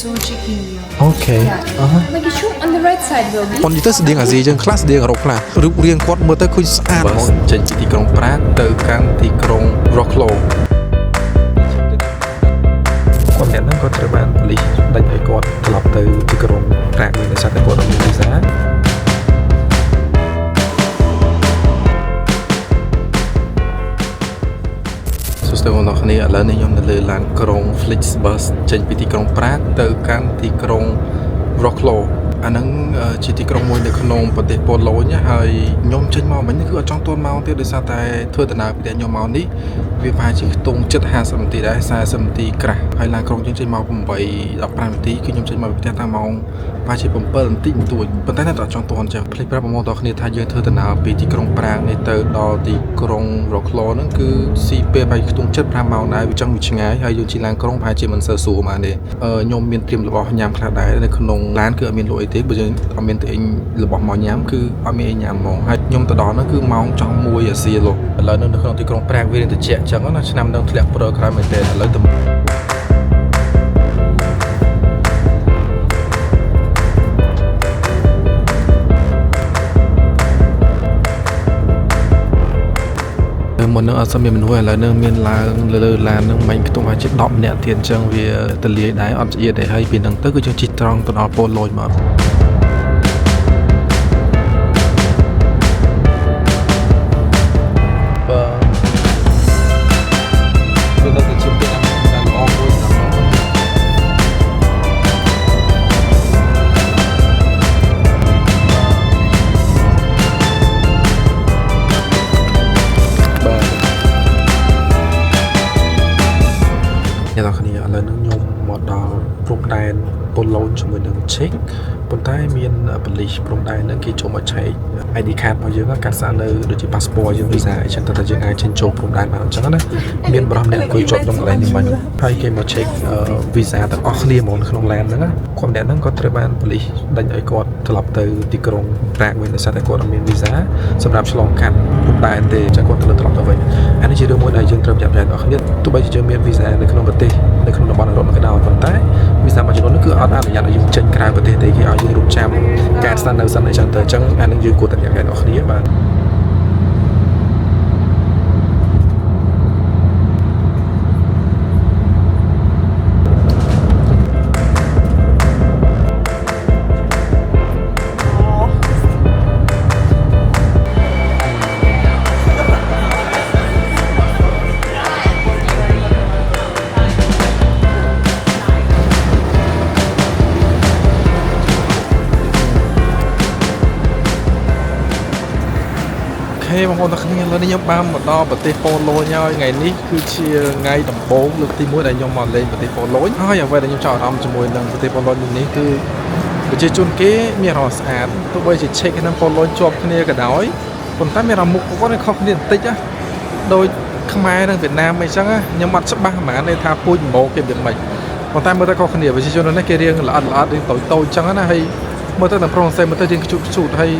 to Czechia. Okay. Yeah. អឺហ៎ Like you on the right side will be. ប៉ុន្តែទៅស្តៀងអាស៊ីយើងខ្លះស្តៀងអឺរ៉ុបខ្លះរូបរាងគាត់មើលទៅឃើញស្អាតហ្មងចេញពីទីក្រុងប្រាកទៅកាន់ទីក្រុង Wrocław គាត់ម្នាក់ហ្នឹងក៏ត្រូវបានប៉ូលីសដេញឲ្យគាត់ត្រឡប់ទៅទីក្រុងប្រាកវិញដោយសារតែគាត់អត់មានវីសាសួស្តីបងប្អូនគ្នាឥឡូវនេះខ្ញុំនៅលើឡានក្រុង Flixbus ចេញពីទីក្រុងប្រាកទៅកាន់ទីក្រុង Wrocław អាហ្នឹងជាទីក្រុងមួយនៅក្នុងប្រទេសប៉ូឡូញណាហើយខ្ញុំចេញមកមិញគឺអត់ចង់ទាន់ម៉ោងទៀតដោយសារតែធ្វើដំណើរពីផ្ទះខ្ញុំមកនេះវាប្រហែលជាខ្ទង់ជិត50នាទីដែរ40នាទីក្រាស់ហើយឡានក្រុងយើងចេញមក8:15នាទីគឺខ្ញុំចេញមកពីផ្ទះតាមម៉ោងប្រហែលជា7នាទីបន្ទួចប៉ុន្តែនៅតែអត់ចង់ទាន់ចឹងភ្លេចប្រាប់បងប្អូនទាំងគ្នាថាយើងធ្វើដំណើរពីទីក្រុងប្រាកនេះទៅដល់ទីក្រុង Wrocław ហ្នឹងគឺស៊ីពេលប្រហែលខ្ទង់ជិត5ម៉ោងដែរវាចឹងវាឆ្ងាយហើយយើងជិះឡានក្រុងប្រហែលជាមិនសូវស្រួលមកទេខ្ញុំមានត្រៀមរបស់ញ៉ាំខ្លះដែរនៅក្នុងឡានគឺអត់មានលក់អីទេបើយើងអត់មានទិញរបស់មកញ៉ាំគឺអត់មានអីញ៉ាំហ្មងហើយខ្ញុំទៅដល់ហ្នឹងគឺម៉ោងចង់1អាសៀលឥឡូវនៅក្នុងទីក្រុងប្រាកវារៀងត្រជាក់ចឹងណាឆ្នាំនឹងធ្លាក់ព្រើក្រោយមែនទេឥឡូវទៅ មុននឹងអត់សូវមានមនុស្សឥឡូវនឹងមានឡើងលើឡាននឹងមិញខ្ទង់ប្រហែលជា10នាក់ទៀតអញ្ចឹងវាទលាយដែរអត់ឆ្អៀតទេហើយពីនឹងទៅគឺយើងជិះត្រង់ទៅដល់ប៉ូឡូញមកបាទវានៅតែជាពេលដែលល្អមួយសម្រាប់ខ្ញុំ បាទអ្នកនរគ្នាឥឡូវនេះខ្ញុំមកដល់ព្រំដែនប៉ូឡូញជាមួយនឹងឆេកប៉ុន្តែមានប៉ូលីសព្រំដែនហ្នឹងគេចូលមកឆែក ID card របស់យើងកាត់ស្អាតនៅដូចជា passport យើង visa អីចឹងតើតើយើងអាចចេញចូលព្រំដែនបានអញ្ចឹងណាមានបរិះម្នាក់អង្គុយជាប់ក្នុងកន្លែងនេះមិញហើយគេមកឆែក visa ទាំងអស់គ្នាហ្មងនៅក្នុងឡានហ្នឹងណាគាត់ម្នាក់ហ្នឹងក៏ត្រូវបានប៉ូលីសដេញឲ្យគាត់ត្រឡប់ទៅទីក្រុងប្រាកវិញដោយសារតែគាត់អត់មាន visa សម្រាប់ឆ្លងកាត់ព្រំដែនទេអញ្ចឹងគាត់ត្រូវត្រឡប់ទៅវិញអានេះជារឿងមួយដែលយើងត្រូវប្រយ័ត្នប្រយែងទាំងអស់គ្នាទោះបីជាយើងមាន visa នៅក្នុងប្រទេសនៅក្នុងតំបន់អឺរ៉ុបក៏ដោយប៉ុន្តែ visa មួយចំនួននោះគឺអត់អនុញ្ញាតឲ្យយើងចេញក្រៅប្រទេសទេគេឲ្យយើងរងចាំការស្នាក់នៅសិនអីចឹងទៅអញ្ចឹងអានឹងយើងគួរតែប្រយ័ត្នប្រយែងទាំងអស់គ្នាបាទ OK បងប្អូនទាំងគ្នាឥឡូវនេះខ្ញុំបានមកដល់ប្រទេសប៉ូឡូញហើយថ្ងៃនេះគឺជាថ្ងៃដំបូងលើកទី1ដែលខ្ញុំមកលេងប្រទេសប៉ូឡូញហើយអ្វីដែលខ្ញុំចាប់អារម្មណ៍ជាមួយនឹងប្រទេសប៉ូឡូញនេះគឺប្រជាជនគេមានអារម្មណ៍ស្អាតទោះបីជាឆេកនិងប៉ូឡូញជាប់គ្នាក៏ដោយប៉ុន្តែមានអារម្មណ៍មុខគាត់ខុសគ្នាបន្តិចណាដូចខ្មែរនិងវៀតណាមអីចឹងណាខ្ញុំអត់ច្បាស់ហ្មងទេថាពូជម្បោគេយ៉ាងម៉េចប៉ុន្តែមើលទៅខុសគ្នាប្រជាជននេះគេរៀងល្អិតល្អិតរៀងតូចតូចចឹងណាហើយមើលទៅទាំងប្រុសស្រីមើលទៅរៀងខ្ជូតខ្ជូតហើយ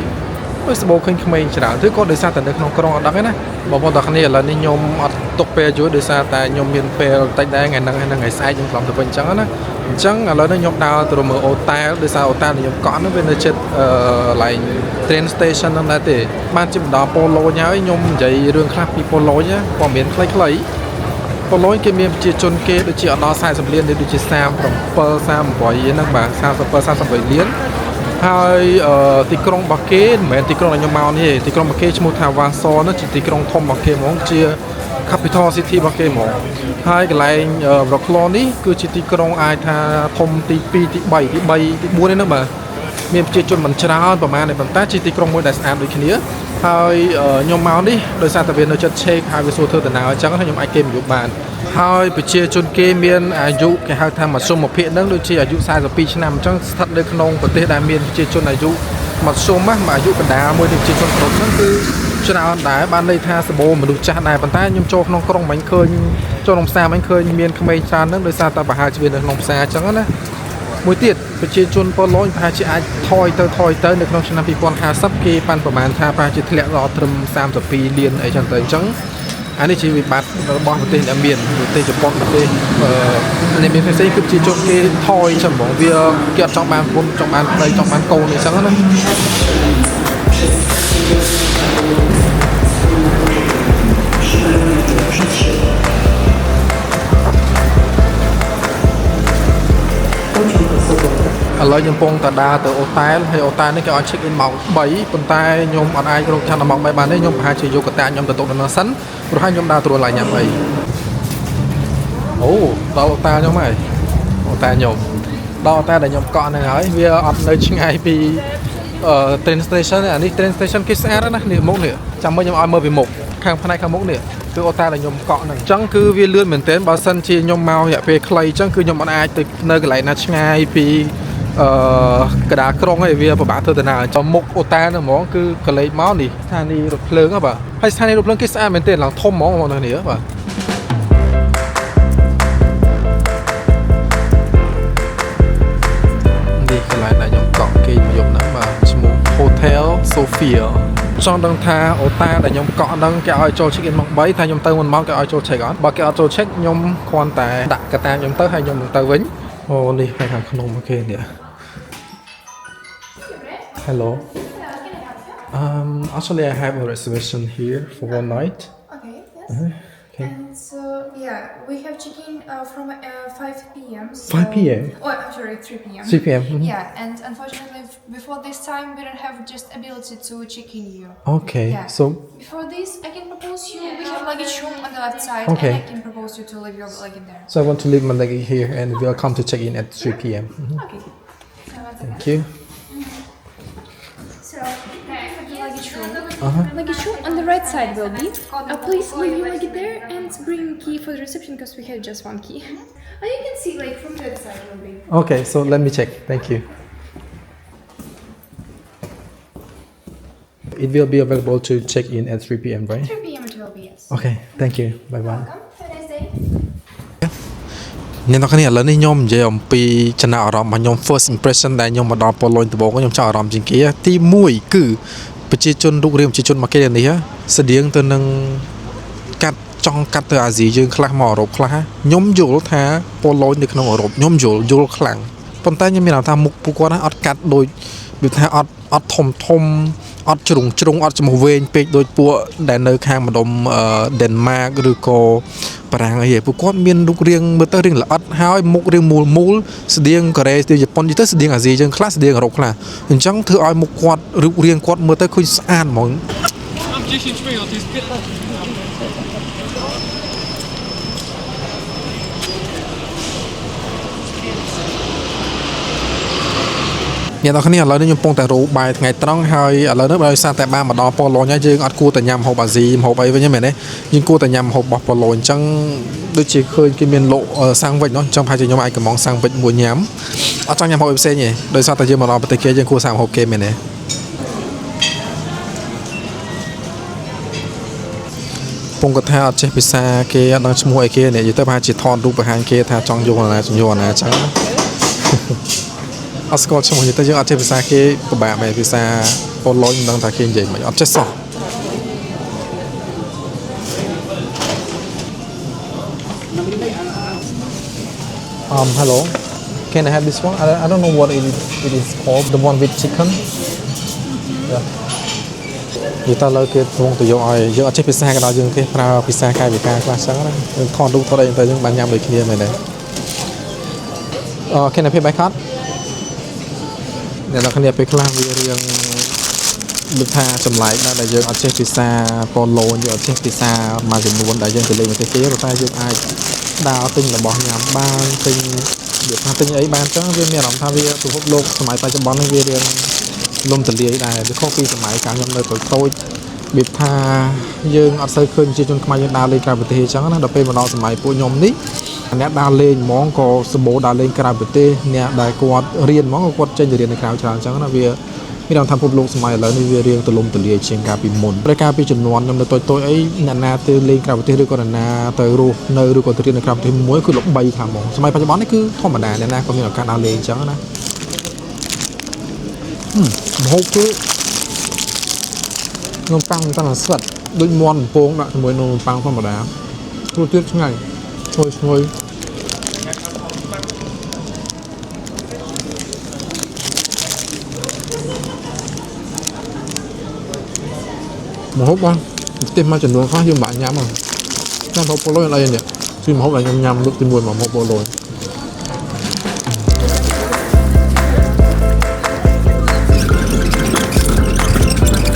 ដូចសបោឃើញក្មេងច្រើនឬក៏ដោយសារតែនៅក្នុងក្រុងអត់ដឹងទេណាបងប្អូនទាំងគ្នាឥឡូវនេះខ្ញុំអត់ទុកពេលយូរដោយសារតែខ្ញុំមានពេលតិចដែរថ្ងៃហ្នឹងហើយថ្ងៃស្អែកខ្ញុំត្រឡប់ទៅវិញអញ្ចឹងណាអញ្ចឹងឥឡូវនេះខ្ញុំដើរទៅមើលអូតែលដោយសារអូតែលដែលខ្ញុំកក់ហ្នឹងវានៅជិតអឺកន្លែង train station ហ្នឹងដែរទេបានជិះមកដល់ប៉ូឡូញហើយខ្ញុំនិយាយរឿងខ្លះពីប៉ូឡូញព័ត៌មានខ្លីៗប៉ូឡូញគេមានប្រជាជនគេដូចជាអត់ដល់40លានទេដូចជា37 38ហ្នឹងបាទ37 38លាន ហើយទីក្រុងរបស់គេមិនមែនទីក្រុងដែលខ្ញុំមកនេះទេទីក្រុងរបស់គេឈ្មោះថាវ៉ាសនោះជាទីក្រុងធំរបស់គេហ្មងជា capital city របស់គេហ្មងហើយកន្លែង Wrocław នេះគឺជាទីក្រុងអាចថាធំទី2ទី3ទី3ទី4នេះណាបាទមានប្រជាជនមិនច្រើនប្រហែលទេប៉ុន្តែជាទីក្រុងមួយដែលស្អាតដូចគ្នាហើយខ្ញុំមកនេះដោយសារតែវានៅជិតឆេកហើយវាសួរធ្វើដំណើរអញ្ចឹងខ្ញុំអាចគេមយកបានហើយប្រជាជនគេមានអាយុគេហៅថាមធ្យមភាគហ្នឹងដូចជាអាយុ42ឆ្នាំអញ្ចឹងស្ថិតនៅក្នុងប្រទេសដែលមានប្រជាជនអាយុមធ្យមណាអាយុកណ្ដាលមួយនៃប្រជាជនគ្រប់ហ្នឹងគឺច្រើនដែរបានន័យថាសម្បូរមនុស្សចាស់ដែរប៉ុន្តែខ្ញុំចូលក្នុងក្រុងមិញឃើញចូលក្នុងផ្សារមិញឃើញមានក្មេងច្រើនហ្នឹងដោយសារតែប្រហែលជាវានៅក្នុងផ្សារអញ្ចឹងណាមួយទៀតប្រជាជនប៉ូឡូញប្រហែលជាអាចថយទៅថយទៅនៅក្នុងឆ្នាំ2050គេប៉ាន់ប្រមាណថាប្រហែលជាធ្លាក់ដល់ត្រឹម32លានអីចឹងទៅអញ្ចឹង អានេះជាវិបត្តិរបស់ប្រទេសដែលមានប្រទេសជប៉ុនប្រទេសអឺអ្នកមានផ្សេងៗគឺប្រជាជនគេថយចឹងហ្មងវាគេអត់ចង់បានប្រពន្ធចង់បានប្តីចង់បានកូនអីចឹងណា ឥឡូវខ្ញុំកំពុងតែដើរទៅអូតែលហើយអូតែលនេះគេឲ្យ check in ម៉ោង3ប៉ុន្តែខ្ញុំអត់អាចរងចាំដល់ម៉ោង3បានទេខ្ញុំប្រហែលជាយកកតាខ្ញុំទៅទុកនៅនោះសិនព្រោះហើយខ្ញុំដើរត្រួតឡើងញ៉ាំអីអូដល់អូតែលខ្ញុំហើយអូតែលខ្ញុំដល់អូតែលដែលខ្ញុំកក់ហ្នឹងហើយវាអត់នៅឆ្ងាយពីអឺ train station ទេអានេះ train station គេស្អាតណាស់នេះមុខនេះចាំមើលខ្ញុំឲ្យមើលពីមុខខាងផ្នែកខាងមុខនេះគឺអូតែលដែលខ្ញុំកក់ហ្នឹងអញ្ចឹងគឺវាលឿនមែនទែនបើសិនជាខ្ញុំមករយៈពេលខ្លីអញ្ចឹងគឺខ្ញុំអត់អាចទៅនៅកន្លែងណាឆ្ងាយពី អឺកដាក្រុងឯងវាពិបាកធ្វើដំណើរចំមុខអូតែលហ្នឹងហ្មងគឺកលេចមកនេះស្ថានីយ៍រថភ្លើងហ៎បាទហើយស្ថានីយ៍រថភ្លើងគេស្អាតមែនទែនឡើងធំហ្មងបងប្អូននេះបាទនេះកន្លែងដែលខ្ញុំកក់គេមកយប់ហ្នឹងបាទឈ្មោះ Hotel Sophia ចង់ដឹងថាអូតែលដែលខ្ញុំកក់ហ្នឹងគេឲ្យចូល check in ម៉ោង3ថាខ្ញុំទៅមុនម៉ោងគេឲ្យចូល check អត់បើគេអត់ចូល check ខ្ញុំគ្រាន់តែដាក់កតាខ្ញុំទៅហើយខ្ញុំនឹងទៅវិញអូនេះផ្នែកខាងក្នុងមកគេនេះ Hello. Actually, I have a reservation here for one night. Okay, yes. Okay. And so, yeah, we have check-in from 5 p.m. So, 5 p.m.? Oh, I'm sorry, 3 p.m. 3 p.m. mhm. Yeah, and unfortunately, before this time, we don't have just ability to check in you. Okay. Yeah. So, Before this, I can propose you. We have luggage room on the left side, Okay. and I can propose you to leave your luggage there. so I want to leave my luggage here, and we'll come to check in at 3 p.m. Mhm. Okay. Now, one second. Thank you. So, we have the luggage room. Uh-huh. Luggage room on the right side will be. Please leave your luggage there and bring key for the reception because we have just one key. You can see like from that side will be. Okay. So let me check. Thank you. It will be available to check in at 3 p.m. Right? 3 p.m. it will be, yes. Okay. Thank you. Bye bye. Welcome. Have a nice day. អ្នកនរគ្នាឥឡូវនេះខ្ញុំនិយាយអំពីចំណាប់អារម្មណ៍របស់ខ្ញុំ first impression ដែលខ្ញុំមកដល់ប៉ូឡូញដំបូងខ្ញុំចាប់អារម្មណ៍ជាងគេទី1គឺប្រជាជនរូបរាងប្រជាជនមកគេនេះស្តៀងទៅនឹងកាត់ចង់កាត់ទៅអាស៊ីយើងខ្លះមកអឺរ៉ុបខ្លះខ្ញុំយល់ថាប៉ូឡូញនៅក្នុងអឺរ៉ុបខ្ញុំយល់យល់ខ្លាំងប៉ុន្តែខ្ញុំមានអារម្មណ៍ថាមុខពួកគាត់ណាអត់កាត់ដូចវាថាអត់អត់ធំធំអត់ជ្រុងជ្រុងអត់ច្មោះវែងពេកដូចពួកដែលនៅខាងម្ដុំដេនម៉ាកឬក៏បារាំងអីឯងពួកគាត់មានរូបរាងមើលទៅរាងល្អិតហើយមុខរាងមូលមូលស្តៀងកូរ៉េស្តៀងជប៉ុននិយាយទៅស្តៀងអាស៊ីយើងខ្លះស្តៀងអឺរ៉ុបខ្លះអញ្ចឹងធ្វើឲ្យមុខគាត់រូបរាងគាត់មើលទៅឃើញស្អាតហ្មង Mam 10 minut, jest 15. អ្នកនរគ្នាឥឡូវនេះខ្ញុំកំពុងតែរោបាយថ្ងៃត្រង់ហើយឥឡូវនេះដោយសារតែបានមកដល់ប៉ូឡូញហើយយើងអត់គួរតែញ៉ាំម្ហូបអាស៊ីម្ហូបអីវិញទេមែនទេយើងគួរតែញ៉ាំម្ហូបរបស់ប៉ូឡូញអញ្ចឹងដូចជាឃើញគេមានលក់សាំងវិចនោះអញ្ចឹងប្រហែលជាខ្ញុំអាចកំងសាំងវិចមួយញ៉ាំអត់ចង់ញ៉ាំម្ហូបអីផ្សេងទេដោយសារតែយើងមកដល់ប្រទេសគេយើងគួរសាកម្ហូបគេមែនទេពងគាត់ថាអត់ចេះភាសាគេអត់ដឹងឈ្មោះអីគេនេះនិយាយទៅប្រហែលជាថតរូបបង្ហាញគេថាចង់យកអាណាចង់យកអាណាអញ្ចឹងណា អត់ស្គាល់ឈ្មោះទេតែយើងអត់ចេះភាសាគេពិបាកមែនភាសាប៉ូឡូញមិនដឹងថាគេនិយាយមិនអត់ចេះសោះ Hello, can I have this one? I don't know what it is called, the one with chicken. Yeah. និយាយតើលើគេកំពុងទៅយកឲ្យយើងអត់ចេះភាសាក៏ដោយយើងគេប្រើភាសាកាយវិការខ្លះចឹងណាយើងថតរូបថតអីទៅយើងបានញ៉ាំដូចគ្នាមែនទេអឺ Can I pay by card? អ្នកនរគ្នាពេលខ្លះវារៀងដូចថាចម្លែកដែរដែលយើងអត់ចេះភាសាប៉ូឡូញយើងអត់ចេះភាសាមួយចំនួនដែលយើងទៅលេងប្រទេសគេប៉ុន្តែយើងអាចដើរទិញរបស់ញ៉ាំបានទិញវាថាទិញអីបានចឹងវាមានអារម្មណ៍ថាវាពិភពលោកសម័យបច្ចុប្បន្ននេះវារៀងលំទលាយដែរវាខុសពីសម័យកាលខ្ញុំនៅតូចតូចរបៀបថាយើងអត់សូវឃើញប្រជាជនខ្មែរយើងដើរលេងក្រៅប្រទេសអញ្ចឹងណាដល់ពេលមកដល់សម័យពួកខ្ញុំនេះអ្នកដើរលេងហ្មងក៏សម្បូរដើរលេងក្រៅប្រទេសអ្នកដែលគាត់រៀនហ្មងក៏គាត់ចេញទៅរៀននៅក្រៅច្រើនអញ្ចឹងណាវាមានអារម្មណ៍ថាពិភពលោកសម័យឥឡូវនេះវារៀងទូលំទូលាយជាងកាលពីមុនព្រោះកាលពីជំនាន់ខ្ញុំនៅតូចៗអីអ្នកណាទៅលេងក្រៅប្រទេសឬក៏អ្នកណាទៅរស់នៅឬក៏ទៅរៀននៅក្រៅប្រទេសមួយគឺល្បីខ្លាំងហ្មងសម័យបច្ចុប្បន្ននេះគឺធម្មតាអ្នកណាក៏មានឱកាសដើរលេងអញ្ចឹងណាម្ហូបគឺនំប៉័ងតាំងស្វិត ដូចមាន់បំពងដាក់ជាមួយនំប៉័ងធម្មតារសជាតិឆ្ងាញ់ឈ្ងុយឈ្ងុយ ម្ហូបបងប្រទេសមួយចំនួនខ្លះយើងមិនបាក់ញ៉ាំហ្នឹងតែម្ហូបប៉ូឡូញអត់អីនេះគឺម្ហូបដែលខ្ញុំញ៉ាំលើកទី1មកម្ហូបប៉ូឡូញ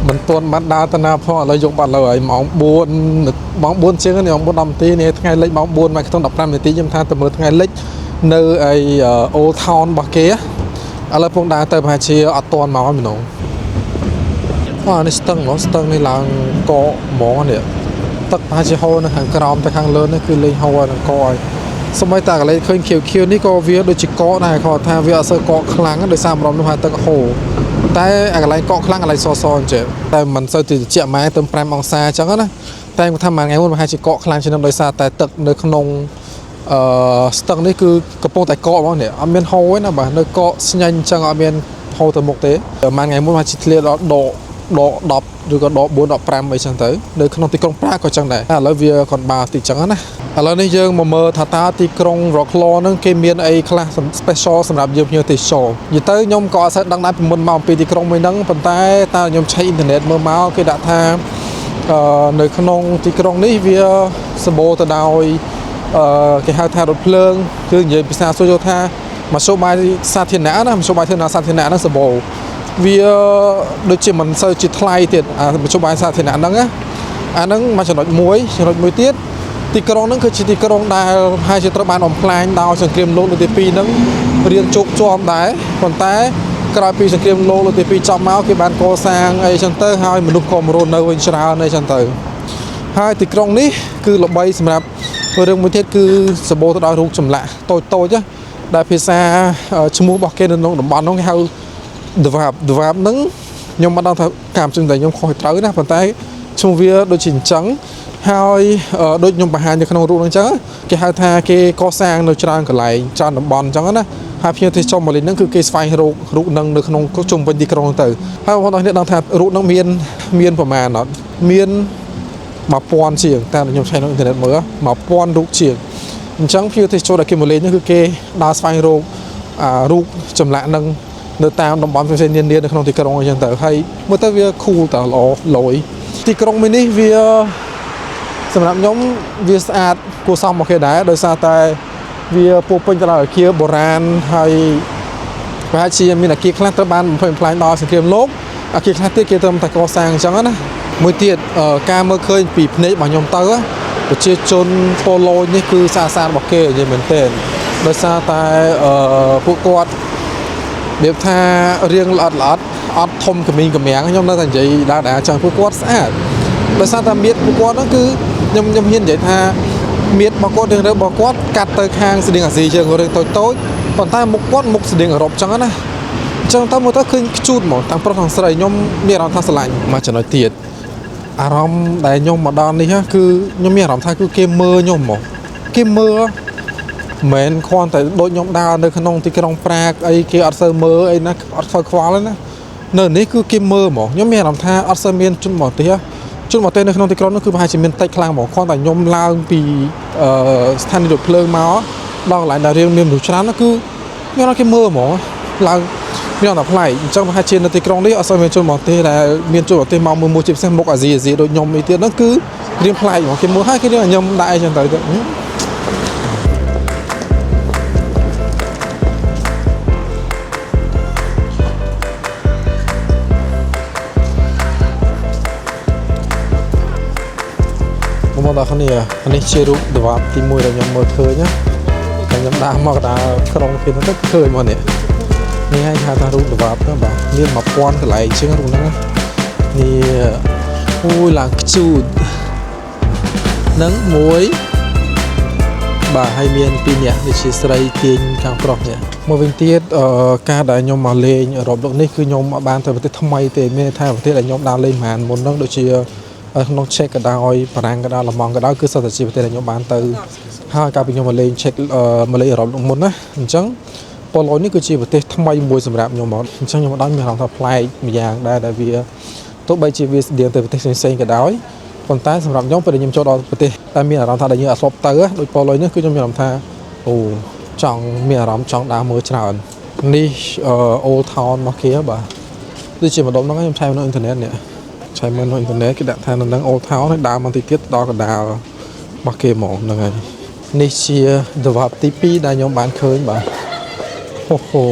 មិនទាន់បានដើរទៅណាផងឥឡូវយកបាត់លើហើយម៉ោង4ម៉ោង4ជាងនេះម៉ោង4 10នាទីនេះថ្ងៃលិចម៉ោង4មកក្នុង15នាទីខ្ញុំថាទៅមើលថ្ងៃលិចនៅឯ Old Town របស់គេឥឡូវពងដើរទៅប្រហែលជាអត់ទាន់មកហើយម្ដង អូនេះស្ទឹងហ្មងស្ទឹងនេះឡើងកកហ្មងនេះទឹកប្រហែលជាហូរនៅខាងក្រោមទៅខាងលើនេះគឺលេងហូរនឹងកកហើយសូម្បីតែកន្លែងឃើញខៀវខៀវនេះក៏វាដូចជាកកដែរគាត់ថាវាអត់សូវកកខ្លាំងដោយសារម្រំនោះថាទឹកហូរតែអាកន្លែងកកខ្លាំងកន្លែងសសអញ្ចឹងតែមិនសូវត្រជាក់ម៉ែទៅ5អង្សាអញ្ចឹងណាតែគាត់ថាមួយថ្ងៃមុនប្រហែលជាកកខ្លាំងជាងនឹងដោយសារតែទឹកនៅក្នុងអឺស្ទឹងនេះគឺកំពុងតែកកហ្មងនេះអត់មានហូរទេណាបាទនៅកកស្ញាញ់អញ្ចឹងអត់មានហូរទៅមុខទេមួយថ្ងៃមុនប្រហែលជាធ្លាដល់ដក ដក10ឬក៏ដក4ដក5អីចឹងទៅនៅក្នុងទីក្រុងប្រាកក៏ចឹងដែរឥឡូវវាគាត់បាតិចចឹងណាឥឡូវនេះយើងមកមើលថាតើទីក្រុង Wroclaw ហ្នឹងគេមានអីខ្លះ special សម្រាប់យើងភ្ញៀវទេសចរនិយាយទៅខ្ញុំក៏អត់សូវដឹងដែរពីមុនមកអំពីទីក្រុងមួយហ្នឹងប៉ុន្តែតើខ្ញុំឆែកអ៊ីនធឺណិតមើលមកគេដាក់ថាអឺនៅក្នុងទីក្រុងនេះវាសម្បូរទៅដោយអឺគេហៅថារថភ្លើងគឺនិយាយភាសាសួរយល់ថាមធ្យោបាយសាធារណៈណាមធ្យោបាយធារណៈសាធារណៈហ្នឹងសម្បូរ វាដូចជាមិនសូវជាថ្លៃទៀតអាមធ្យោបាយសាធារណៈហ្នឹងណាអាហ្នឹងមួយចំណុចមួយចំណុចមួយទៀតទីក្រុងហ្នឹងគឺជាទីក្រុងដែលហើយជាត្រូវបានបំផ្លាញដោយសង្គ្រាមលោកលើកទី2ហ្នឹងរៀងជោគជាំដែរប៉ុន្តែក្រោយពីសង្គ្រាមលោកលើកទី2ចប់មកគេបានកសាងអីចឹងទៅហើយមនុស្សក៏មករស់នៅវិញច្រើនអីចឹងទៅហើយទីក្រុងនេះគឺល្បីសម្រាប់រឿងមួយទៀតគឺសម្បូរទៅដោយរូបចម្លាក់តូចតូចដែលភាសាឈ្មោះរបស់គេនៅក្នុងតំបន់ហ្នឹងគេហៅ ដវាបដវាបហ្នឹងខ្ញុំមិនដឹងថាកម្មជំនឿខ្ញុំខុសត្រូវណាប៉ុន្តែឈ្មោះវាដូចជាអញ្ចឹងហើយដូចខ្ញុំបង្ហាញនៅក្នុងរូបហ្នឹងអញ្ចឹងគេហៅថាគេកសាងនៅច្រើនកន្លែងច្រើនតំបន់អញ្ចឹងណាហើយភ្ញៀវទេសចរមកលេងហ្នឹងគឺគេស្វែងរករូបហ្នឹងនៅក្នុងជុំវិញទីក្រុងហ្នឹងទៅហើយបងប្អូនទាំងដឹងថារូបហ្នឹងមានមានប្រមាណអត់មាន1000ជាងតាមខ្ញុំឆែកនៅអ៊ីនធឺណិតមើល1000រូបជាងអញ្ចឹងភ្ញៀវទេសចរដែលគេមកលេងហ្នឹងគឺគេដើរស្វែងរកអារូបចម្លាក់ហ្នឹងនៅតាមតំបន់ផ្សេងៗនានានៅក្នុងទីក្រុងអញ្ចឹងទៅហើយមើលទៅវា cool តើល្អលយទីក្រុងមួយនេះវាសម្រាប់ខ្ញុំវាស្អាតគួរសមមកគេដែរដោយសារតែវាពោពេញទៅដោយអគារបុរាណហើយប្រហែលជាមានអគារខ្លះត្រូវបានបំផ្លិចបំផ្លាញដោយសង្គ្រាមលោកអគារខ្លះទៀតគេត្រឹមតែកសាងអញ្ចឹងណាមួយទៀតការមើលឃើញពីភ្នែករបស់ខ្ញុំទៅប្រជាជនប៉ូឡូញនេះគឺស្អាតស្អាតរបស់គេនិយាយមែនទែនដោយសារតែពួកគាត់ របៀបថារៀងល្អិតល្អិតអត់ធំកមីងកម្រាំងខ្ញុំនៅតែនិយាយដើរដែរចឹងពួកគាត់ស្អាតដោយសារតែមៀតពួកគាត់ហ្នឹងគឺខ្ញុំខ្ញុំហ៊ាននិយាយថាមៀតរបស់គាត់រឿងរបស់គាត់កាត់ទៅខាងស្តៀងអាស៊ីជាងរឿងតូចតូចប៉ុន្តែមុខគាត់មុខស្តៀងអឺរ៉ុបចឹងណាអញ្ចឹងទៅមើលទៅឃើញខ្ជូតហ្មងទាំងប្រុសទាំងស្រីខ្ញុំមានអារម្មណ៍ថាស្រឡាញ់មួយចំណុចទៀតអារម្មណ៍ដែលខ្ញុំមកដល់នេះគឺខ្ញុំមានអារម្មណ៍ថាគឺគេមើលខ្ញុំហ្មងគេមើល មិនមែនគ្រាន់តែដូចខ្ញុំដើរនៅក្នុងទីក្រុងប្រាកអីគេអត់សូវមើលអីណាអត់សូវខ្វល់ទេណានៅនេះគឺគេមើលហ្មងខ្ញុំមានអារម្មណ៍ថាអត់សូវមានជនបរទេសជនបរទេសនៅក្នុងទីក្រុងនោះគឺប្រហែលជាមានតិចខ្លាំងហ្មងគ្រាន់តែខ្ញុំឡើងពីអឺស្ថានីយ៍រថភ្លើងមកដល់កន្លែងដែលរៀងមានមនុស្សច្រើននោះគឺមានអារម្មណ៍គេមើលហ្មងឡើងមានអារម្មណ៍ថាប្លែកអញ្ចឹងប្រហែលជានៅទីក្រុងនេះអត់សូវមានជនបរទេសដែលមានជនបរទេសមកមួយមួយជាពិសេសមុខអាស៊ីអាស៊ីដូចខ្ញុំអីទៀតហ្នឹងគឺរៀងប្លែកហ្មងគេមើលហើយគេរៀងខ្ញុំដាក់អីចឹងទៅ បងប្អូនទាំងគ្នានេះជារូបដវាបទី1ដែលខ្ញុំមើលឃើញណាតែខ្ញុំដើរមកកណ្ដាលក្រុងគេហ្នឹងទៅឃើញមកនេះនេះហើយហៅថារូបដវាបហ្នឹងបាទមាន1000កន្លែងជាងរូបហ្នឹងនេះអូយឡើងខ្ជូតនឹងមួយបាទហើយមាន2នាក់ដូចជាស្រីទាញខាងប្រុសនេះមកវិញទៀតការដែលខ្ញុំមកលេងអឺរ៉ុបលើកនេះគឺខ្ញុំអត់បានទៅប្រទេសថ្មីទេមានន័យថាប្រទេសដែលខ្ញុំដើរលេងប្រហែលមុនហ្នឹងដូចជាក្នុងឆែកក៏ដោយបារាំងក៏ដោយឡម៉ង់ក៏ដោយគឺសុទ្ធតែជាប្រទេសដែលខ្ញុំបានទៅហើយកាលពីខ្ញុំមកលេងឆែកមកលេងអឺរ៉ុបមុនណាអញ្ចឹងប៉ូឡូញនេះគឺជាប្រទេសថ្មីមួយសម្រាប់ខ្ញុំមកអញ្ចឹងខ្ញុំមកដល់មានអារម្មណ៍ថាប្លែកម្យ៉ាងដែរដែលវាទោះបីជាវាស្តៀងទៅប្រទេសផ្សេងៗក៏ដោយ ប៉ុន្តែសម្រាប់ខ្ញុំពេលដែលខ្ញុំចូលដល់ប្រទេសតែមានអារម្មណ៍ថាដែលយើងអត់ធ្លាប់ទៅដូចប៉ូឡូញនេះគឺខ្ញុំមានអារម្មណ៍ថាអូចង់មានអារម្មណ៍ចង់ដើរមើលច្រើននេះ Old Town របស់គេបាទដូចជាម្ដុំហ្នឹងខ្ញុំឆែកនៅអ៊ីនធឺណិតនេះឆែកមើលនៅអ៊ីនធឺណិតគេដាក់ថានៅនឹង Old Town ហើយដើរមកតិចទៀតដល់កណ្ដាលរបស់គេហ្មងហ្នឹងហើយនេះជាដវ៉ាប់ទី2ដែលខ្ញុំបានឃើញបាទអូហូ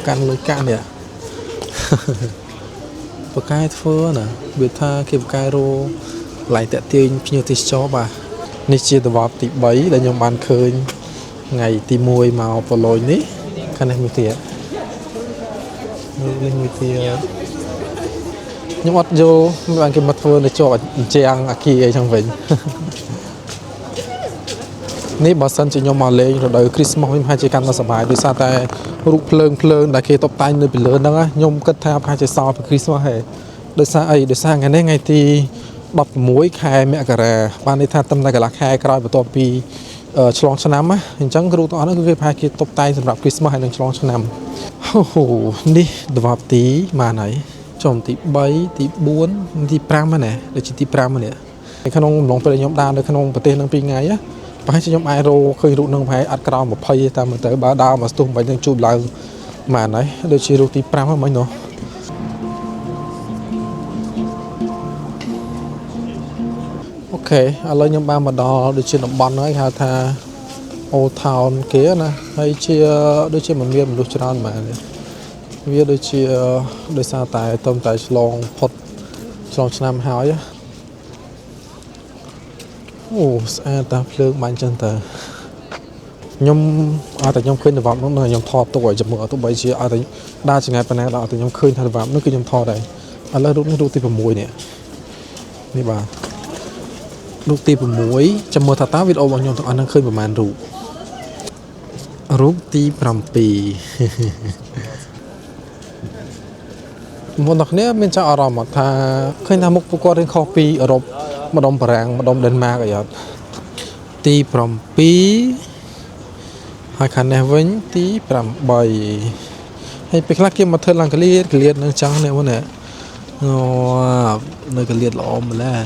កាន់លុយកាក់នេះ បកែធ្វើណាវាថាគេបកែរោកន្លែងតាក់ទាញភ្ញៀវទេសចរបាទនេះជាដវ៉ាប់ទី3ដែលខ្ញុំបានឃើញថ្ងៃទី1មកប៉ូឡូញនេះខាងនេះមួយទៀតនេះមួយទៀតខ្ញុំអត់យល់បានគេមកធ្វើនៅជាប់អញ្ចាំងអាគីអីចឹងវិញ នេះបើសិនជាខ្ញុំមកលេងរដូវ Christmas វិញប្រហែលជាកាន់តែសប្បាយដោយសារតែរូបភ្លើងភ្លើងដែលគេតុបតែងនៅពីលើហ្នឹងណាខ្ញុំគិតថាប្រហែលជាសល់ពី Christmas ហើយដោយសារអីដោយសារថ្ងៃនេះថ្ងៃទី16ខែមករាបានន័យថាត្រឹមតែកន្លះខែក្រោយបន្ទាប់ពីឆ្លងឆ្នាំណាអញ្ចឹងគ្រូទាំងអស់ហ្នឹងគឺគេប្រហែលជាតុបតែងសម្រាប់ Christmas ហើយនឹងឆ្លងឆ្នាំអូហូនេះដវ៉ាប់ទីម៉ានហើយចំទី3ទី4ទី5ហ្នឹងណាដូចជាទី5ហ្នឹងនេះក្នុងអំឡុងពេលដែលខ្ញុំដើរនៅក្នុងប្រទេសហ្នឹង2ថ្ងៃណាប្រហែលជាខ្ញុំអាចរកឃើញរូបនឹងប្រហែលអត់ក្រោម20ទេតាមមើលទៅបើដើរមកស្ទុះមិននឹងជួបឡើងម៉ានហើយដូចជារូបទី5ហ្នឹងមិញនោះ okay ឥឡូវខ្ញុំបានមកដល់ដូចជាតំបន់ហ្នឹងគេហៅថា Old Town គេណាហើយជាដូចជាមិនមានមនុស្សច្រើនហ្មងទេវាដូចជាដោយសារតែតំតែឆ្លងផុតឆ្លងឆ្នាំហើយអូស្អាតតាភ្លើងបាញ់ចឹងតើខ្ញុំអត់តែខ្ញុំឃើញដវ៉ាប់នោះខ្ញុំថតទុកឲ្យចាំមើលទោះបីជាអត់តែដើរចង្ងាយប៉ុណ្ណាដល់អត់តែខ្ញុំឃើញថាដវ៉ាប់នោះគឺខ្ញុំថតដែរឥឡូវរូបនេះរូបទី6នេះនេះបាទរូបទី6ចាំមើលថាតើវីដេអូរបស់ខ្ញុំទាំងអស់ហ្នឹងឃើញប្រហែលរូបរូបទី7មុនដល់គ្នាមានចាប់អារម្មណ៍ថាឃើញថាមុខពួកគាត់រៀងខុសពីអឺរ៉ុបម្ដុំបារាំងម្ដុំដេនម៉ាកអីអត់ទី7ហើយខាងនេះវិញទី8ហើយពេលខ្លះគេមកធ្វើឡើងកលៀតកលៀតនឹងចឹងនេះមុននេះអូនៅកលៀតល្អម្ល៉េះ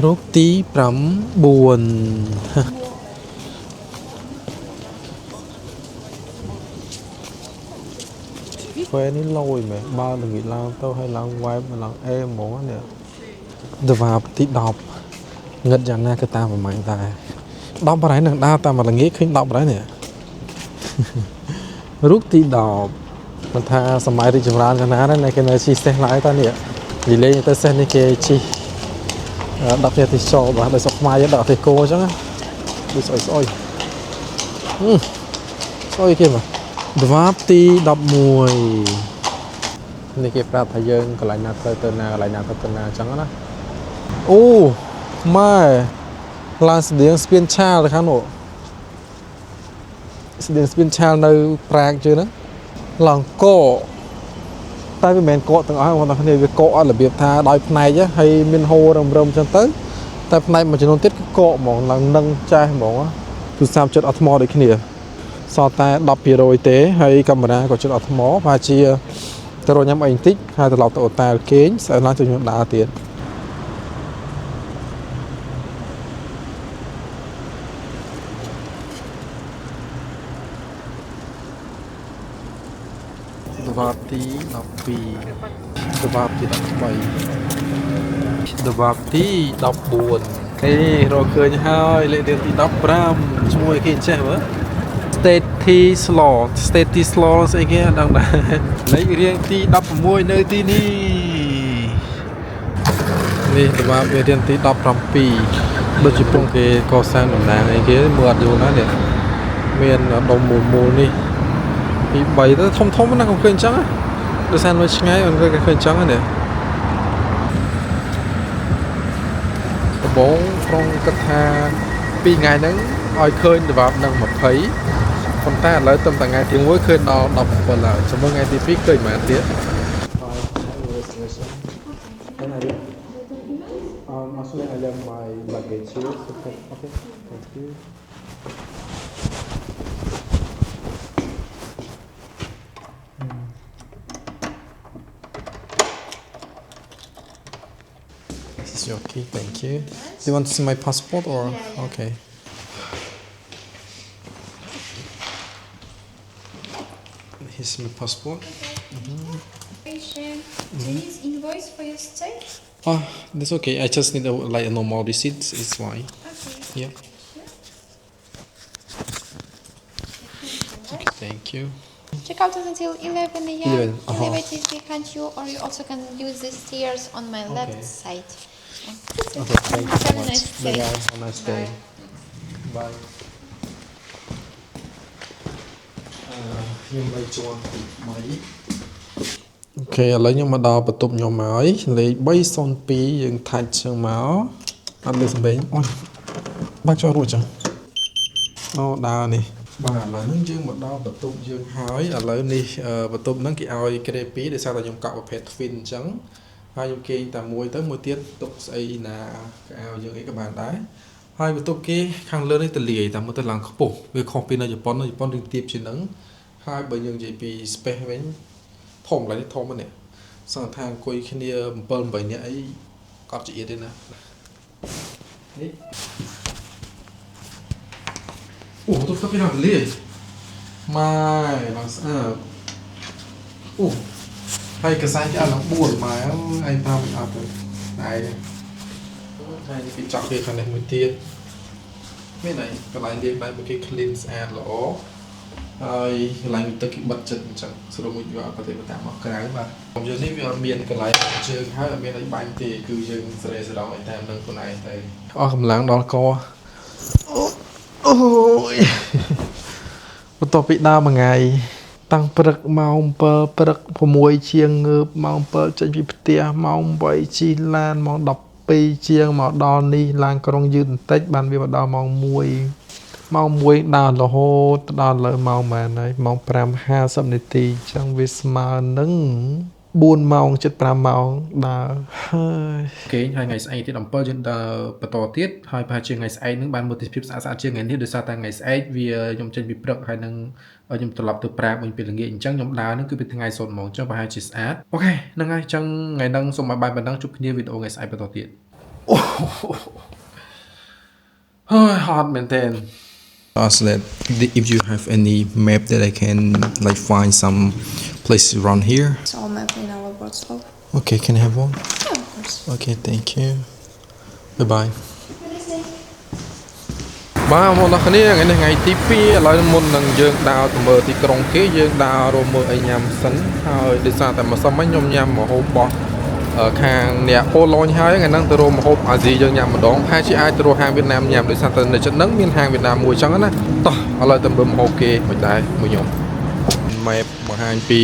រូបទី9ពេលនេះលយមែនបើល្ងាចឡើងទៅហើយឡើងវ៉ែបឡើងអេហ្មងនេះដវ៉ាទី10ងឹតយ៉ាងណាក៏តាមប្រហែលដែរ10បរិយនឹងដើរតាមល្ងាចឃើញ10បរិយនេះរូបទី10មិនថាសម័យរីកចម្រើនយ៉ាងណាដែរគេនៅជិះសេះឡើយតើនេះនិយាយលេងទៅសេះនេះគេជិះ10នាទីចោលបាទដោយស្រុកខ្មែរយើងដឹកទេគោអញ្ចឹងដូចស្អុយស្អុយស្អុយគេមកដវ៉ាបទី11នេះគេប្រាប់ថាយើងកន្លែងណាត្រូវទៅណាកន្លែងណាត្រូវទៅណាអញ្ចឹងណាអូម៉ែឡានស្តៀងស្ពានឆាលទៅខាងនោះស្តៀងស្ពានឆាលនៅប្រាកជឿហ្នឹងឡើងកកតែវាមិនមែនកកទាំងអស់បងប្អូនគ្នាវាកកអត់របៀបថាដោយផ្នែកហើយមានហូររឹមរឹមអញ្ចឹងទៅតែផ្នែកមួយចំនួនទៀតគឺកកហ្មងឡើងនឹងចេះហ្មងទូរស័ព្ទចិត្តអត់ថ្មដូចគ្នាសល់តែ10%ទេហើយកាមេរ៉ាក៏ជិតអត់ថ្មប្រហែលជាទៅរកញ៉ាំអីបន្តិចហើយត្រឡប់ទៅអូតែលគេងស្អែកឡើងទៅខ្ញុំដើរទៀតដវ៉ាទី12ដវ៉ាទី13ដវ៉ាទី14ហេរកឃើញហើយលេខរៀងទី15ឈ្មោះអីគេចេះមើល Statislaw Statislaw ស្អីគេអត់ដឹងដែរលេខរៀងទី16នៅទីនេះនេះដវ៉ាមេរៀនទី17ដូចជាពងគេកសាងតំណាងអីគេមើលអត់យល់ណានេះមានដុំមូលមូលនេះពី3ទៅធំធំណាស់កុំឃើញអញ្ចឹងដោយសារនៅឆ្ងាយមិនឃើញឃើញអញ្ចឹងនេះដំបងប្រុងគិតថា2ថ្ងៃហ្នឹងឲ្យឃើញដវ៉ាប់នឹង20ប៉ុន្តែឥឡូវត្រឹមតែថ្ងៃទី1ឃើញដល់17ហើយចាំមើលថ្ងៃទី2ឃើញប៉ុន្មានទៀត Actually I left my luggage here. So okay, thank you. Here's your key. Thank you. Do you want to see my passport or okay? Here's my passport. Do you need invoice for your stay? Oh, that's okay. I just need a, like a normal receipt. It's fine. Okay. Yeah. Okay, thank you. Check out is until 11 a.m. 11, uh-huh. Elevator is behind you, or you also can use the stairs on my Okay. left side. Yeah. That's it. Okay, thank you so Have a much. nice day. Bye bye. Have a nice day. Bye. ខ្ញុំបីជាន់ទី3 okay ឥឡូវខ្ញុំមកដល់បន្ទប់ខ្ញុំហើយលេខ302យើងថាច់ជើងមកអត់លើសំឡេងអូយបាក់ចោលរួចចឹងអូដើរនេះបាទឥឡូវហ្នឹងយើងមកដល់បន្ទប់យើងហើយឥឡូវនេះអឺបន្ទប់ហ្នឹងគេឲ្យគ្រែ2ដោយសារតែខ្ញុំកក់ប្រភេទ twin អញ្ចឹងហើយខ្ញុំគេងតែមួយទៅមួយទៀតទុកស្អីណាកៅអៅយើងអីក៏បានដែរហើយបន្ទប់គេខាងលើនេះទលាយតែមើលទៅឡើងខ្ពស់វាខុសពីនៅជប៉ុននៅជប៉ុនរៀងទាបជាងហ្នឹងហើយបើយើងនិយាយពី space វិញ ធំឡើយនេះធំហ្នឹងសង្ឃថាអង្គុយគ្នា7 8នាក់អីកត់ចៀតទេណានេះអូទៅទៅពីណាលីម៉ែឡើងស្អាតអូហើយកសែងគេអត់ឡើង4ម៉ែអើយឯងតាមមិនអត់ទៅឯងហើយនេះគេចង់គេខាងនេះមួយទៀតមានអីកន្លែងលាងដៃមួយគេ clean ស្អាតល្អ ហើយកន្លែងទឹកគេបិទចិត្តអញ្ចឹងស្រួលមួយយកអត់ប្រតិបត្តិតាមមកក្រៅបាទខ្ញុំយើងនេះវាអត់មានកន្លែងជើងហើយអត់មានអីបាញ់ទេគឺយើងសេរីសរងឲ្យតាមនឹងខ្លួនឯងទៅអស់កម្លាំងដល់កអូអូយបន្ទាប់ពីដើរមួយថ្ងៃតាំងព្រឹកម៉ោង7ព្រឹក6ជាងងើបម៉ោង7ចេញពីផ្ទះម៉ោង8ជិះឡានម៉ោង12ជាងមកដល់នេះឡានក្រុងយឺតបន្តិចបានវាមកដល់ម៉ោង1 ម៉ោង1ដើររហូតដល់លើម៉ោងប៉ុន្មានហើយម៉ោង5:50នាទីអញ្ចឹងវាស្មើនឹង4ម៉ោង75ម៉ោងដើរហើយគេងហើយថ្ងៃស្អែកទៀត7យើងដើរបន្តទៀតហើយប្រហែលជាថ្ងៃស្អែកនឹងបានមើលទេសភាពស្អាតស្អាតជាងថ្ងៃនេះដោយសារតែថ្ងៃស្អែកវាខ្ញុំចេញពីព្រឹកហើយនឹងខ្ញុំត្រឡប់ទៅប្រាកវិញពេលល្ងាចអញ្ចឹងខ្ញុំដើរនឹងគឺពីថ្ងៃសូន្យហ្មងអញ្ចឹងប្រហែលជាស្អាត okay ហ្នឹងហើយអញ្ចឹងថ្ងៃហ្នឹងសូមឲ្យបាយប៉ុណ្ណឹងជួបគ្នាវីដេអូថ្ងៃស្អែកបន្តទៀតអូហើយហត់មែនទែន Ask that if you have any map that I can like find some places around here. It's all map in our Wrocław. Okay, can I have one? Yeah, of course. Okay, thank you. Bye bye. បាទមកដល់គ្នាថ្ងៃនេះថ្ងៃទី2ឥឡូវមុននឹងយើងដើរទៅមើលទីក្រុងគេយើងដើររកមើលអីញ៉ាំសិនហើយដោយសារតែម្សិលមិញខ្ញុំញ៉ាំម្ហូបរបស់អឺខាងអ្នកប៉ូឡូញហើយថ្ងៃហ្នឹងទៅរកម្ហូបអាស៊ីយើងញ៉ាំម្ដងប្រហែលជាអាចទៅរកហាងវៀតណាមញ៉ាំដោយសារតែនៅជិតហ្នឹងមានហាងវៀតណាមមួយចឹងណាតោះឥឡូវទៅមើលម្ហូបគេមិនដែរមួយខ្ញុំ map បង្ហាញពី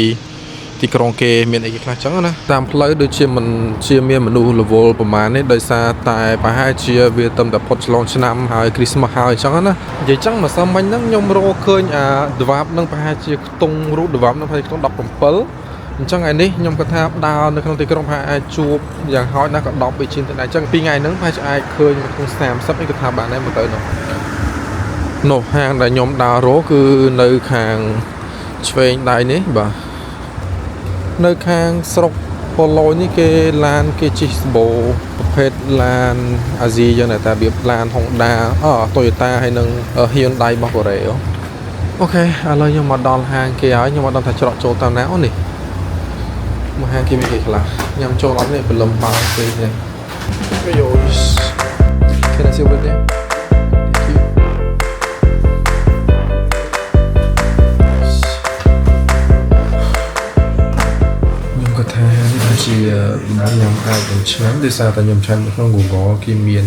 ទីក្រុងគេមានអីគេខ្លះចឹងណាតាមផ្លូវដូចជាមិនជាមានមនុស្សរវល់ប្រហែលនេះដោយសារតែប្រហែលជាវាទំតែផុតឆ្លងឆ្នាំហើយ Christmas ហើយចឹងណានិយាយចឹងម្សិលមិញហ្នឹងខ្ញុំរកឃើញអាដវ៉ាបហ្នឹងប្រហែលជាខ្ទង់រូបដវ៉ាបហ្នឹងប្រហែលជាខ្ទង់17អញ្ចឹងថ្ងៃនេះខ្ញុំគាត់ថាដើរនៅក្នុងទីក្រុងប្រហែលអាចជួបយ៉ាងហោចណាស់ក៏10ទៅជាងទៅដែរអញ្ចឹងពីថ្ងៃហ្នឹងប្រហែលជាអាចឃើញក្នុង30អីក៏ថាបានដែរមើលទៅនោះនោះហាងដែលខ្ញុំដើររកគឺនៅខាងឆ្វេងដៃនេះបាទនៅខាងស្រុកប៉ូឡូញនេះគេឡានគេជិះសបោប្រភេទឡានអាស៊ីយ៉ាងណាតែរបៀបឡាន Honda អ Toyota ហើយនិង Hyundai របស់កូរ៉េអូ okay ឥឡូវខ្ញុំមកដល់ហាងគេហើយខ្ញុំមកដល់ថាច្រកចូលតាមណាអូនេះមកហាងគេមានគេខ្លះញ៉ាំចូលអត់នេះព្រលឹមបើពេកនេះ Yo, can I see over there? Thank you. ខ្ញុំគាត់ថានេះអាចជាញ៉ាំអាចនឹងឆ្ងាញ់ដោយសារតែខ្ញុំឆាន់នៅក្នុង Google គេមាន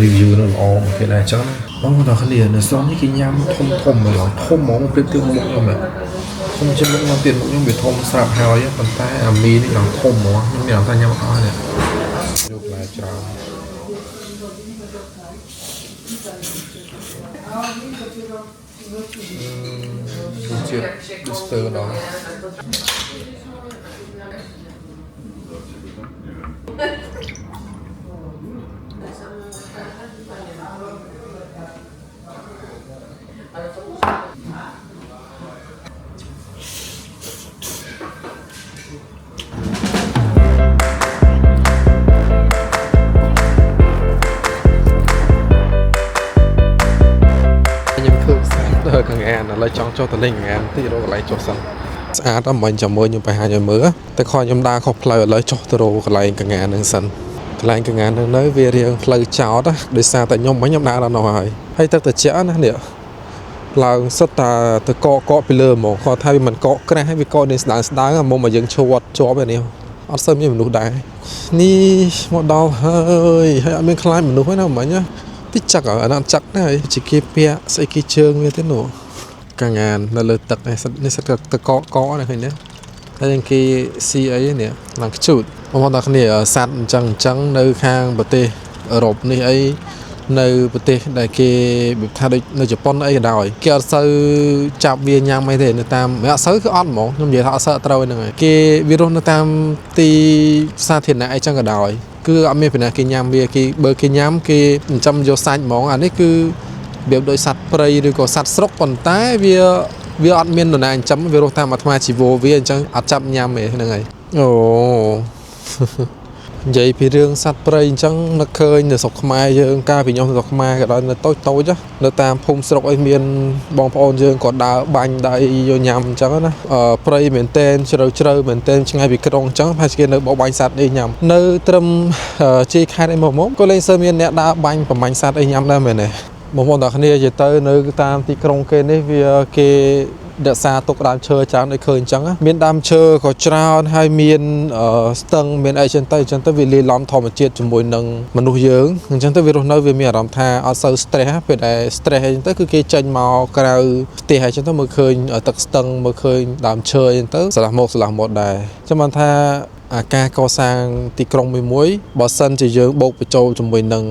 review នឹងល្អមកគេដែរអញ្ចឹងណាបងប្អូនទាំងគ្នានៅស្រុកនេះគេញ៉ាំធំធំហ្មងធំហ្មងប្រៀបធៀបមុខខ្ញុំធំជាងមុខខ្ញុំទៀតមុខខ្ញុំវាធំស្រាប់ហើយប៉ុន្តែអាមីនេះឡើងធំហ្មងខ្ញុំមានអារម្មណ៍ថាញ៉ាំអត់អស់នេះយកផ្លែច្រើនអឺជាតិដូចស្ទើរដល់ ងានឥឡូវចង់ចុះទៅលេងកងានតិចរកកន្លែងចុះសិនស្អាតអត់មិញចាំមើលខ្ញុំបង្ហាញឲ្យមើលតែខខ្ញុំដើរខុសផ្លូវឥឡូវចុះទៅរកកន្លែងកងានហ្នឹងសិនកន្លែងកងានហ្នឹងនៅវារៀងផ្លូវចោតណាដោយសារតែខ្ញុំមិញខ្ញុំដើរដល់នោះហើយហើយទឹកត្រជាក់ណានេះឡើងសិតតាទៅកកកពីលើហ្មងគាត់ថាវាមិនកកក្រាស់ហើយវាកកនេះស្ដើងស្ដើងមុំមកយើងឈួតជាប់ឯនេះអត់សូវមានមនុស្សដែរនេះមកដល់ហើយហើយអត់មានខ្លាចមនុស្សទេណាមិញណាតិចចឹកអានោះចឹកដែរជាគេពាក់ស្អីគេជើងវាទេនោះកងាននៅលើទឹកនេះសិតនេះសិតទៅកកកណាឃើញទេហើយยังគេស៊ីអីនេះឡើងខ្ជូតបងប្អូនទាំងគ្នាសត្វអញ្ចឹងអញ្ចឹងនៅខាងប្រទេសអឺរ៉ុបនេះអីនៅប្រទេសដែលគេរបៀបថាដូចនៅជប៉ុនអីក៏ដោយគេអត់សូវចាប់វាញ៉ាំអីទេនៅតាមមិនអត់សូវគឺអត់ហ្មងខ្ញុំនិយាយថាអត់សូវអត់ត្រូវហ្នឹងហើយគេវារស់នៅតាមទីសាធារណៈអីចឹងក៏ដោយគឺអត់មានពីណាគេញ៉ាំវាគេបើគេញ៉ាំគេចិញ្ចឹមយកសាច់ហ្មងអានេះគឺរបៀបដូចសត្វព្រៃឬក៏សត្វស្រុកប៉ុន្តែវាវាអត់មាននរណាចិញ្ចឹមវារស់តាមអាត្មាជីវោវាអញ្ចឹងអត់ចាប់ញ៉ាំទេហ្នឹងហើយអូ និយាយពីរឿងសត្វព្រៃអញ្ចឹងនឹកឃើញនៅស្រុកខ្មែរយើងកាលពីខ្ញុំនៅស្រុកខ្មែរក៏ដោយនៅតូចតូចនៅតាមភូមិស្រុកអីមានបងប្អូនយើងក៏ដើរបាញ់ដើរអីយកញ៉ាំអញ្ចឹងណាអឺព្រៃមែនតែនជ្រៅជ្រៅមែនតែនឆ្ងាយពីក្រុងអញ្ចឹងប្រហែលជាគេនៅបោកបាញ់សត្វអីញ៉ាំនៅត្រឹមជាយខេត្តអីមកមកក៏លែងសូវមានអ្នកដើរបាញ់ប្រមាញ់សត្វអីញ៉ាំដែរមែនទេបងប្អូនទាំងគ្នានិយាយទៅនៅតាមទីក្រុងគេនេះវាគេរក្សាទុកដើមឈើច្រើនដូចឃើញអញ្ចឹងមានដើមឈើក៏ច្រើនហើយមានស្ទឹងមានអីចឹងទៅអញ្ចឹងទៅវាលាយឡំធម្មជាតិជាមួយនឹងមនុស្សយើងអញ្ចឹងទៅវារស់នៅវាមានអារម្មណ៍ថាអត់សូវ stress ពេលដែល stress អីចឹងទៅគឺគេចេញមកក្រៅផ្ទះអីចឹងទៅមើលឃើញទឹកស្ទឹងមើលឃើញដើមឈើអីចឹងទៅស្រឡះមកស្រឡះមកដែរចាំបានថាអាការកសាងទីក្រុងមួយមួយបើសិនជាយើងបូកបញ្ចូលជាមួយនឹង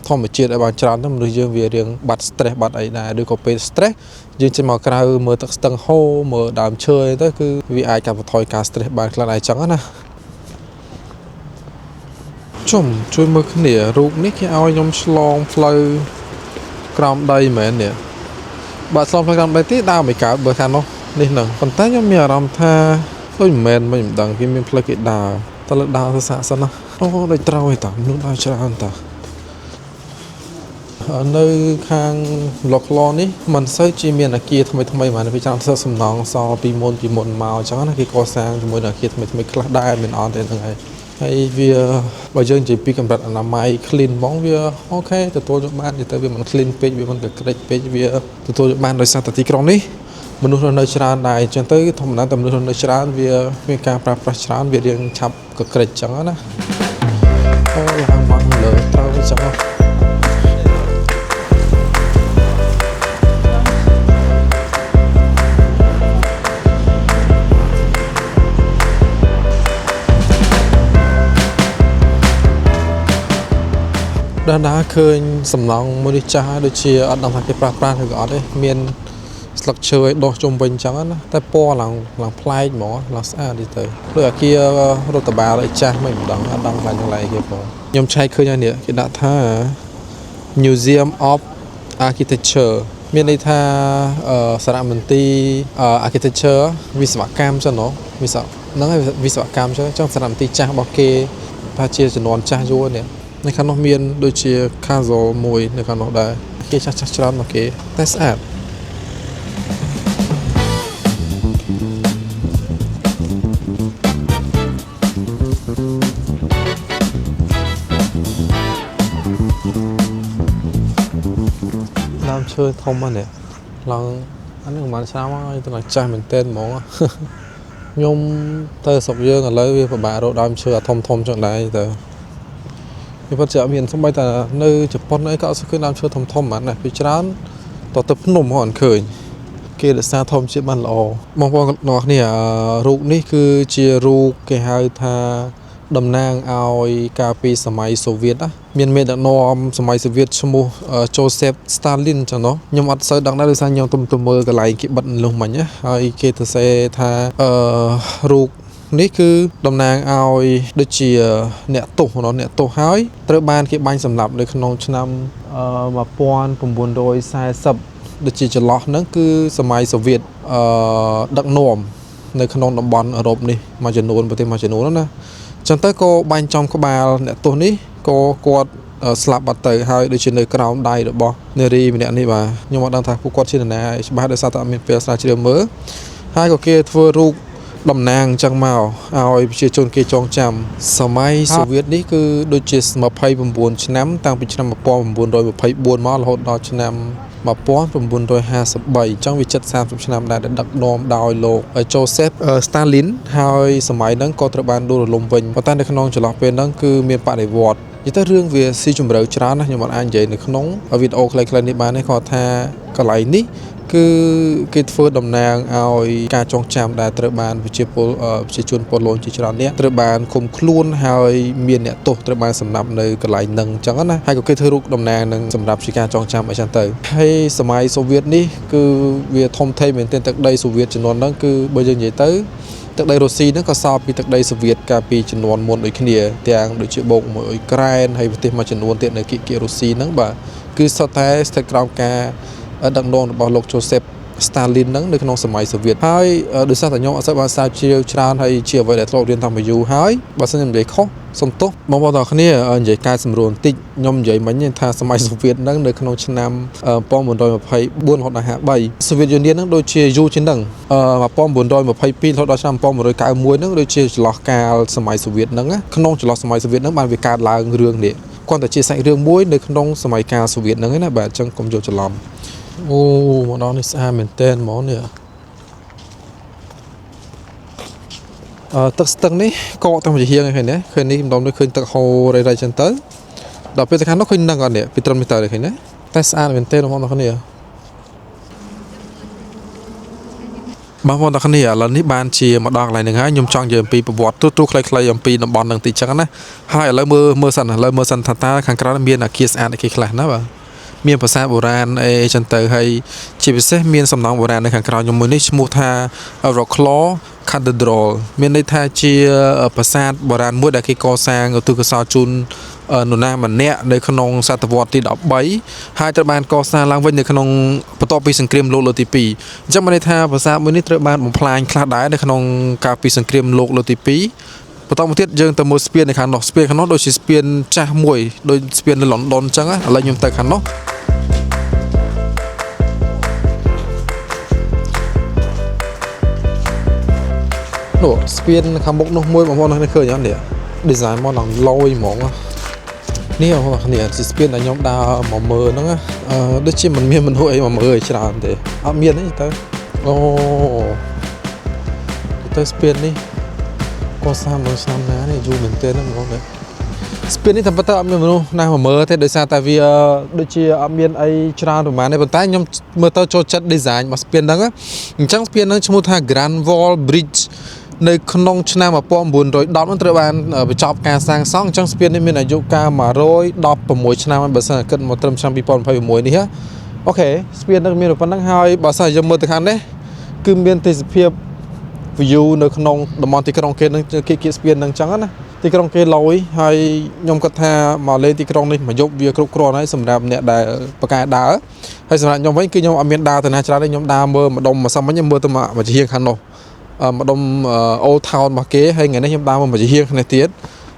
ធម្មជាតិឲ្យបានច្រើនទៅមនុស្សយើងវារៀងបាត់ stress បាត់អីដែរឬក៏ពេល stress យើងចេញមកក្រៅមើលទឹកស្ទឹងហូរមើលដើមឈើអីទៅគឺវាអាចកាត់បន្ថយការ stress បានខ្លះដែរចឹងណាជុំជួយមើលគ្នារូបនេះគេឲ្យខ្ញុំឆ្លងផ្លូវក្រោមដីមែននេះបើឆ្លងផ្លូវក្រោមដីទេដើរមិនកើតបើខាងនោះនេះហ្នឹងប៉ុន្តែខ្ញុំមានអារម្មណ៍ថាដូចមិនមែនមិនដឹងគេមានផ្លូវគេដើរតើលើដើរទៅសាកសិនណាអូដូចត្រូវឯតាមនុស្សដើរច្រើនតានៅខាងលកឡនេះមិនសូវជាមានអាគារថ្មីថ្មីហ្មងវាច្រើនសិសំណងសល់ពីមុនពីមុនមកអញ្ចឹងណាគេកសាងជាមួយនឹងអាគារថ្មីថ្មីខ្លះដែរមានអត់ទេហ្នឹងហើយហើយវាបើយើងនិយាយពីកម្រិតអនាម័យ clean ហ្មងវា OK ទទួលយកបានទៅវាមិន clean ពេកវាមិនក្រិចពេកវាទទួលយកបានដោយសារតែទីក្រុងនេះមនុស្សរស់នៅច្រើនដែរអញ្ចឹងទៅធម្មតាតែមនុស្សរស់នៅច្រើនវាមានការប្រើប្រាស់ច្រើនវារៀងឆាប់កក្រិចអញ្ចឹងណាអូឡើងមកលើត្រូវអញ្ចឹង ដល់ដល់ឃើញសំណង់មួយនេះចាស់ហើយដូចជាអត់ដឹងថាគេប្រាស់ប្រាស់ឬក៏អត់ទេមានស្លឹកឈើឲ្យដុះជុំវិញអញ្ចឹងណាតែពណ៌ឡើងឡើងប្លែកហ្មងឡើងស្អាតទីទៅដូចអាគាររដ្ឋបាលអីចាស់មិនដឹងអត់ដឹងខ្លាចកន្លែងគេផងខ្ញុំឆែកឃើញហើយនេះគេដាក់ថា Museum of Architecture មានន័យថាសារមន្ទីរ architecture វិស្វកម្មចឹងណវិស្វហ្នឹងហើយវិស្វកម្មចឹងចឹងសារមន្ទីរចាស់របស់គេប្រហែលជាជំនាន់ចាស់យូរនេះនៅខាងនោះមានដូចជា castle មួយនៅខាងនោះដែរគេចាស់ចាស់ច្រើនមកគេតែស្អាតដើមឈើធំហ្នឹងនេះឡើងអានេះប្រហែលឆ្នាំហើយទៅដល់ចាស់មែនទែនហ្មងខ្ញុំទៅស្រុកយើងឥឡូវវាពិបាករកដើមឈើអាធំធំចឹងដែរទៅវាពិតជាអត់មានសូម្បីតែនៅជប៉ុនអីក៏អត់សូវឃើញដើមឈើធំធំហ្មងដែរពីច្រើនតទៅភ្នំហ៎អត់ឃើញគេរក្សាធម្មជាតិបានល្អបងប្អូនទាំងអស់គ្នារូបនេះគឺជារូបគេហៅថាតំណាងឲ្យកាលពីសម័យសូវៀតណាមានមេដឹកនាំសម័យសូវៀតឈ្មោះ Joseph Stalin ចឹងណោះខ្ញុំអត់សូវដឹងដែរដោយសារខ្ញុំទៅមើលកន្លែងគេបិទលុះមិញណាហើយគេទៅសេថាអឺរូបនេះគឺតំណាងឲ្យដូចជាអ្នកទោសណោះអ្នកទោសហើយត្រូវបានគេបាញ់សម្លាប់នៅក្នុងឆ្នាំ1940ដូចជាចន្លោះហ្នឹងគឺសម័យសូវៀតអឺដឹកនាំនៅក្នុងតំបន់អឺរ៉ុបនេះមួយចំនួនប្រទេសមួយចំនួនណាចឹងទៅក៏បាញ់ចំក្បាលអ្នកទោសនេះក៏គាត់ ស្លាប់បាត់ទៅហើយដូចជានៅក្រោមដៃរបស់នារីម្នាក់នេះបាទខ្ញុំអត់ដឹងថាពួកគាត់ជានរណាច្បាស់ដោយសារតែអត់មានពេលស្រាវជ្រាវមើលហើយក៏គេធ្វើរូបតំណាងអញ្ចឹងមកឲ្យប្រជាជនគេចងចាំសម័យសូវៀតនេះគឺដូចជា29ឆ្នាំតាំងពីឆ្នាំ1924មករហូតដល់ឆ្នាំ1953អញ្ចឹងវាជិត30ឆ្នាំដែរដែលដឹកនាំដោយលោក Joseph Stalin ហើយសម័យហ្នឹងក៏ត្រូវបានដួលរលំវិញប៉ុន្តែនៅក្នុងចន្លោះពេលហ្នឹងគឺមានបដិវត្តន៍និយាយទៅរឿងវាស៊ីជម្រៅច្រើនណាស់ខ្ញុំអត់អាចនិយាយនៅក្នុងវីដេអូខ្លីៗនេះបានទេគាត់ថាកន្លែងនេះគឺគេធ្វើតំណាងឲ្យការចងចាំដែលត្រូវបានប្រជាពលប្រជាជនប៉ូឡូញជាច្រើនអ្នកត្រូវបានឃុំខ្លួនហើយមានអ្នកទោសត្រូវបានសម្លាប់នៅកន្លែងហ្នឹងអញ្ចឹងណាហើយក៏គេធ្វើរូបតំណាងនឹងសម្រាប់ជាការចងចាំអីចឹងទៅហើយសម័យសូវៀតនេះគឺវាធំធេងមែនទែនទឹកដីសូវៀតជំនាន់ហ្នឹងគឺបើយើងនិយាយទៅទឹកដីរុស្ស៊ីហ្នឹងក៏សល់ពីទឹកដីសូវៀតកាលពីជំនាន់មុនដូចគ្នាទាំងដូចជាបូកមួយអ៊ុយក្រែនហើយប្រទេសមួយចំនួនទៀតនៅគៀកគៀរុស្ស៊ីហ្នឹងបាទគឺសុទ្ធតែស្ថិតក្រោមការដឹកនាំរបស់លោក Joseph Stalin ហ្នឹងនៅក្នុងសម័យសូវៀតហើយដោយសារតែខ្ញុំអត់សូវបានស្រាវជ្រាវច្រើនហើយជាអ្វីដែលធ្លាប់រៀនតាំងពីយូរហើយបើសិនខ្ញុំនិយាយខុសសុំទោសបងប្អូនទាំងគ្នានិយាយកែសម្រួលបន្តិចខ្ញុំនិយាយមិញថាសម័យសូវៀតហ្នឹងនៅក្នុងឆ្នាំ1924រហូតដល់53សូវៀតយូនីនហ្នឹងដូចជាយូរជាងហ្នឹង1922រហូតដល់ឆ្នាំ1991ហ្នឹងដូចជាចន្លោះកាលសម័យសូវៀតហ្នឹងក្នុងចន្លោះសម័យសូវៀតហ្នឹងបានវាកើតឡើងរឿងនេះគាត់តែជាសាច់រឿងមួយនៅក្នុងសម័យកាលសូវៀតហ្នឹងណាបាទអញ្ចឹងកុំយកច្រឡំអូមកដល់នេះស្អាតមែនទែនហ្មងនេះអឺទឹកស្ទឹងនេះកកតាមជាហៀងឃើញទេឃើញនេះម្ដុំនេះឃើញទឹកហូររៃរៃចឹងទៅដល់ពេលទៅខាងនោះឃើញនឹងអត់នេះពីត្រឹមនេះទៅឃើញទេតែស្អាតមែនទែនបងប្អូនគ្នាបងប្អូនទាំងគ្នាឥឡូវនេះបានជាមកដល់កន្លែងហ្នឹងហើយខ្ញុំចង់និយាយអំពីប្រវត្តិទូទៅខ្លីៗអំពីតំបន់ហ្នឹងតិចចឹងណាហើយឥឡូវមើលមើលសិនឥឡូវមើលសិនថាតើខាងក្រៅមានអាគារស្អាតអីគេខ្លះណាបាទមានប្រាសាទបុរាណអីចឹងទៅហើយជាពិសេសមានសំណង់បុរាណនៅខាងក្រៅខ្ញុំមួយនេះឈ្មោះថា Wrocław Cathedral មានន័យថាជាប្រាសាទបុរាណមួយដែលគេកសាងឧទ្ទិសកុសលជូននរណាម្នាក់នៅក្នុងសតវត្សទី13ហើយត្រូវបានកសាងឡើងវិញនៅក្នុងបន្ទាប់ពីសង្គ្រាមលោកលើកទី2អញ្ចឹងមានន័យថាប្រាសាទមួយនេះត្រូវបានបំផ្លាញខ្លះដែរនៅក្នុងកាលពីសង្គ្រាមលោកលើកទី2បន្តមកទៀតយើងទៅមើលស្ពាននៅខាងនោះស្ពានខាងនោះដូចជាស្ពានចាស់មួយដូចស្ពាននៅឡុនដុនអញ្ចឹងឥឡូវខ្ញុំទៅខាងនោះនោះស្ពានខាងមុខនោះមួយបងប្អូនឃើញអត់នេះ design មកឡើងលយហ្មងនេះបងប្អូនគ្នាជាស្ពានដែលខ្ញុំដើរមកមើលហ្នឹងអឺដូចជាមិនមានមនុស្សអីមកមើលឲ្យច្រើនទេអត់មានទេទៅអូទៅស្ពាននេះកសាងមកឆ្នាំណានេះយូរមែនទែនណាបងប្អូនស្ពាននេះតាមពិតទៅអត់មានមនុស្សណាមកមើលទេដោយសារតែវាដូចជាអត់មានអីច្រើនប្រហែលទេប៉ុន្តែខ្ញុំមើលទៅចូលចិត្ត design របស់ស្ពានហ្នឹងអញ្ចឹងស្ពានហ្នឹងឈ្មោះថា Grand Wall Bridge នៅក្នុងឆ្នាំ1910នោះត្រូវបានបញ្ចប់ការសាងសង់អញ្ចឹងស្ពាននេះមានអាយុកាល116ឆ្នាំហើយបើសិនគិតមកត្រឹមឆ្នាំ2026នេះOK ស្ពាននឹងមានប៉ុណ្ណឹងហើយបើសិនយើងមើលទៅខាងនេះគឺមានទេសភាព view នៅក្នុងតំបន់ទីក្រុងគេនឹងគេគៀកស្ពាននឹងអញ្ចឹងណាទីក្រុងគេលយហើយខ្ញុំគិតថាមកលេងទីក្រុងនេះមួយយប់វាគ្រប់គ្រាន់ហើយសម្រាប់អ្នកដែលបកកែដើរហើយសម្រាប់ខ្ញុំវិញគឺខ្ញុំអត់មានដើរទៅណាច្រើនទេខ្ញុំដើរមើលម្ដុំម្សិលមិញខ្ញុំមើលទៅមកជាហៀងខាងនោះម្ដុំ Old Town របស់គេហើយថ្ងៃនេះខ្ញុំដើរមកមួយជាហៀងខាងនេះទៀត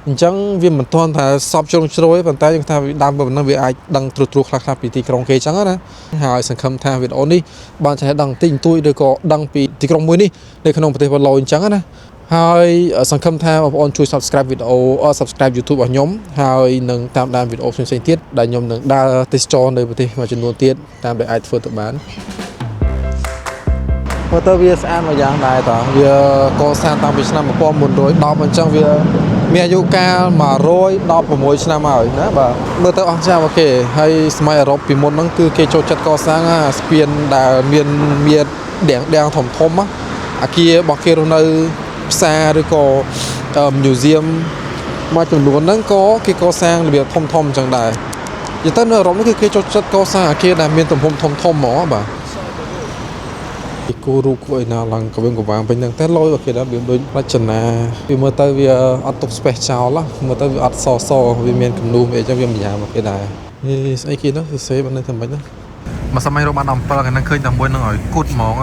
អញ្ចឹងវាមិនទាន់ថាសពជ្រុងជ្រោយប៉ុន្តែខ្ញុំថាវាដើមប៉ុណ្ណឹងវាអាចដឹងត្រួសត្រាសខ្លះៗពីទីក្រុងគេអញ្ចឹងណាហើយសង្ឃឹមថាវីដេអូនេះបានចេះដឹងតិចបន្តួចឬក៏ដឹងពីទីក្រុងមួយនេះនៅក្នុងប្រទេសប៉ូឡូញអញ្ចឹងណាហើយសង្ឃឹមថាបងប្អូនជួយ Subscribe វីដេអូ Subscribe YouTube របស់ខ្ញុំហើយនឹងតាមដានវីដេអូផ្សេងៗទៀតដែលខ្ញុំនឹងដើរទេសចរនៅប្រទេសមួយចំនួនទៀតតាមដែលអាចធ្វើទៅបានមើលទៅវាស្អាតមួយយ៉ាងដែរតើវាកសាងតាំងពីឆ្នាំ1910អញ្ចឹងវាមានអាយុកាល116ឆ្នាំហើយណាបាទមើលទៅអស្ចារ្យមកគេហើយសម័យអឺរ៉ុបពីមុនហ្នឹងគឺគេចូលចិត្តកសាងស្ពានដែលមានមានដៀងដៀងធំធំអាគាររបស់គេរស់នៅផ្សារឬក៏ museum មួយចំនួនហ្នឹងក៏គេកសាងរបៀបធំធំអញ្ចឹងដែរនិយាយទៅនៅអឺរ៉ុបនោះគឺគេចូលចិត្តកសាងអាគារដែលមានទំហំធំធំហ្មងបាទគេគូរូបគូអីណាឡើងកវិញកវាងពេញហ្នឹងតែលយរបស់គេដែរវាដូចរចនាវាមើលទៅវាអត់ទុក space ចោលមើលទៅវាអត់សសវាមានគំនូសអីចឹងវាម្យ៉ាងមកគេដែរនេះស្អីគេនោះសរសេរបានថាម៉េចណា មកសម័យរកបាន17ថ្ងៃហ្នឹងឃើញតែមួយនឹងឲ្យគត់ហ្មង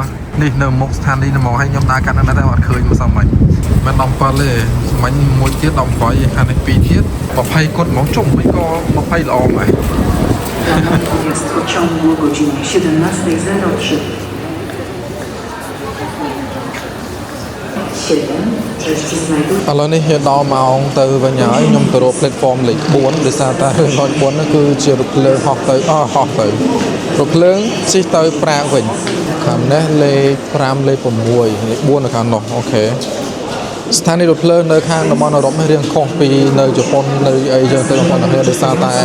នេះនៅមុខស្ថានីយ៍ហ្មងហើយខ្ញុំដើរកាត់នៅតែអត់ឃើញមកសម័យមិន17ទេសម័យមួយទៀត18ខាងនេះ2ទៀត20គត់ហ្មងជុំមិនក៏20ល្អហ្មង Odjazd pociągu o godzinie 17.03. 7. Treści znajduje ឥឡូវនេះដល់ម៉ោងទៅវិញហើយខ្ញុំទៅរក platform លេខ4ដោយសារតែលេខ4ហ្នឹងគឺជារថភ្លើងហោះទៅអហោះទៅរថភ្លើងជិះទៅប្រាកវិញខាងនេះលេខ5លេខ6លេខ4នៅខាងនោះOK ស្ថានីយ៍រថភ្លើងនៅខាងតំបន់អឺរ៉ុបនេះរៀងខុសពីនៅជប៉ុននៅអីចឹងទៅតំបន់នេះដោយសារតែ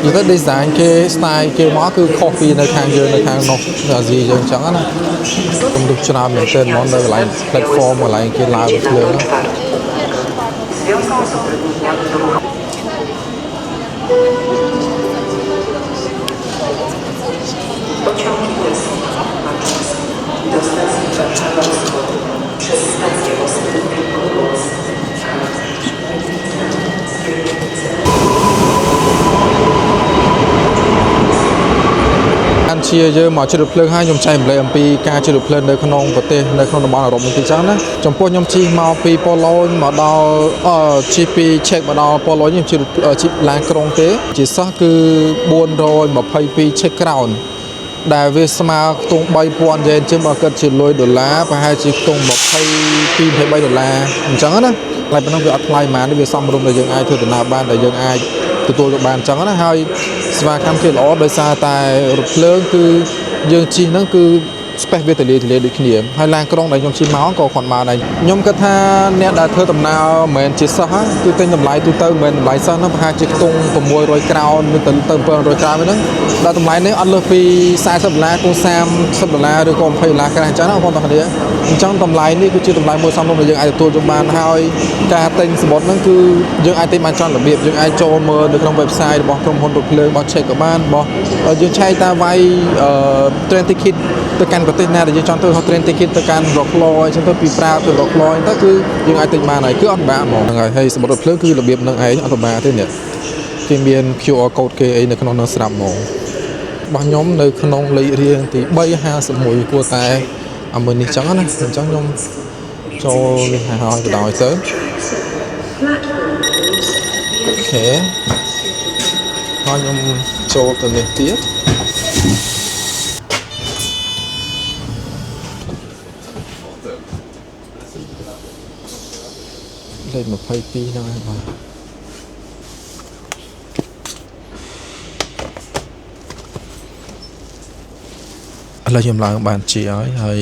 និយាយទៅ design គេ style គេមកគឺខុសពីនៅខាងយើងនៅខាងនោះនៅអាស៊ីយើងចឹងណាខ្ញុំទុកច្រើនមែនទែនហ្មងនៅកន្លែង platform កន្លែងគេឡើងរថភ្លើងណា W związku z utrudnianym ruchem. Pociąg Intercity ma czas do stacji Warszawa Wschód przez stację Ostrów Wielkopolski. បានជាយើងមកជិះរថភ្លើងហើយខ្ញុំចែករំលែកអំពីការជិះរថភ្លើងនៅក្នុងប្រទេសនៅក្នុងតំបន់អឺរ៉ុបនេះទីចឹងណាចំពោះខ្ញុំជិះមកពីប៉ូឡូញមកដល់អឺជិះពីឆេកមកដល់ប៉ូឡូញខ្ញុំជិះរថជិះឡានក្រុងទេជាសោះគឺ422ឆេកក្រោនដែលវាស្មើខ្ទង់3000យ៉េនជាងបើគិតជាលុយដុល្លារប្រហែលជាខ្ទង់22 23ដុល្លារអញ្ចឹងណាថ្លៃប៉ុណ្ណឹងវាអត់ថ្លៃហ្មងទេវាសមរម្យដែលយើងអាចធ្វើដំណើរបានដែលយើងអាចទទួលយកបានអញ្ចឹងណាហើយសេវាកម្មគេល្អដោយសារតែរថភ្លើងគឺយើងជិះហ្នឹងគឺ space វាទលាទលាដូចគ្នាហើយឡានក្រុងដែលខ្ញុំជិះមកក៏គាត់មកដែរខ្ញុំគិតថាអ្នកដែលធ្វើដំណើរមិនមែនជាសិស្សហ្នឹងគឺទិញតម្លៃទូទៅមិនមែនតម្លៃសិស្សហ្នឹងប្រហែលជាខ្ទង់600ក្រោនឬទៅទៅ700ក្រោនហ្នឹងដល់តម្លៃនេះអត់លើសពី40ដុល្លារគូ30ដុល្លារឬក៏20ដុល្លារក្រាស់អញ្ចឹងណាបងប្អូនទាំងគ្នាអញ្ចឹងតម្លៃនេះគឺជាតម្លៃមួយសមរម្យដែលយើងអាចទទួលយកបានហើយការទិញសំបុត្រហ្នឹងគឺយើងអាចទិញបានច្រើនរបៀបយើងអាចចូលមើលនៅក្នុង website របស់ក្រុមហ៊ុនរថភ្លើងរបស់ Check ក៏បានរបស់យើងឆែកតាមវាយ train ticket ទៅកាន់ប្រទេសណាដែលយើងចង់ទៅហោះ train ticket ទៅកាន់ Wroclaw អញ្ចឹងទៅពីប្រាទៅ Wroclaw អញ្ចឹងទៅគឺយើងអាចទិញបានហើយគឺអត់ពិបាកហ្មងហ្នឹងហើយហើយសំបុត្ររថភ្លើងគឺរបៀបហ្នឹងឯងអត់ពិបាកទេនេះគេមាន QR code គេអីនៅក្នុងហ្នឹងស្រាប់ហ្មងរបស់ខ្ញុំនៅក្នុងលេខរៀងទី351គួរតែអាមួយនេះចឹងណាអញ្ចឹងខ្ញុំចូលនេះហើយបដ ாய் ទៅ OK ហើយខ្ញុំចូលទៅនេះទៀត លេខ22ហ្នឹងហើយបាទឥឡូវខ្ញុំឡើងបានជាហើយហើយ